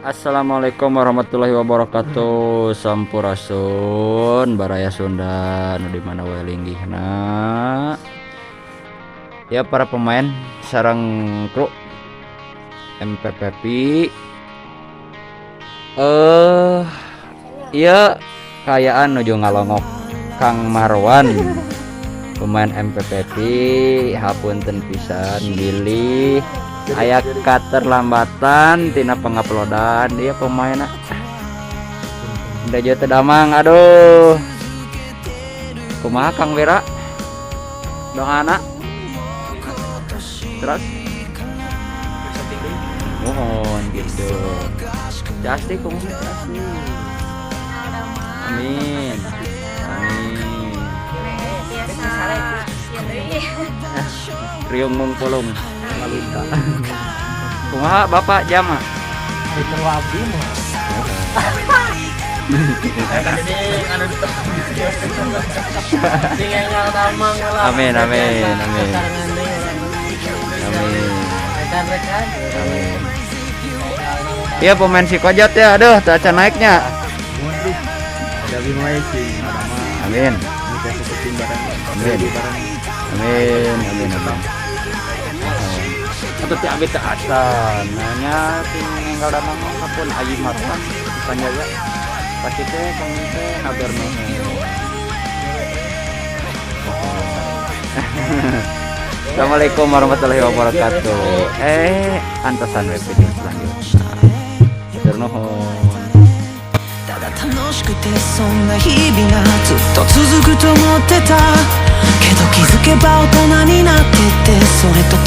Assalamualaikum warahmatullahi wabarakatuh. Sampurasun Baraya Sunda nu di mana wae linggihna. Ya, para pemain sareng kru MPPP, iya, kaayaan nuju ngalongok Kang Marwan, pemain MPPP. Hapunten pisan bilih aya katerlambatan tina penguploadan. Dia pemain udah jauh damang. Aduh, kumaha, Kang Wira? Doana terus mohon gitu. Pasti kumaha, pasti. Amin, amin. Biasa ya deui. Riung mung pulung. Kumaha, Bapak jama? Itu abdi mah. Jadi anu sing enggal damang lah. Amin, amin, amin. Amin. Rekan-rekan. Amin. Iya, pemain si Kojot ya, aduh, tak acan naiknya. Ada bima sih, ada mah. Amin. Ini kayak seperti barang. Amin. Barang. Amin, amin, amin. Atau ti abi teu acan. Nanya ting enggal damang mah kapun Ayi Marwan Sanjaya. Pasti teh kang teh hatur nuhun. Assalamualaikum warahmatullahi wabarakatuh. Antosan we video selanjutnya. Hatur nuhun. ただ楽しくて、そんな日々がずっと続くと思ってたけど、気づけば大人になってて、それと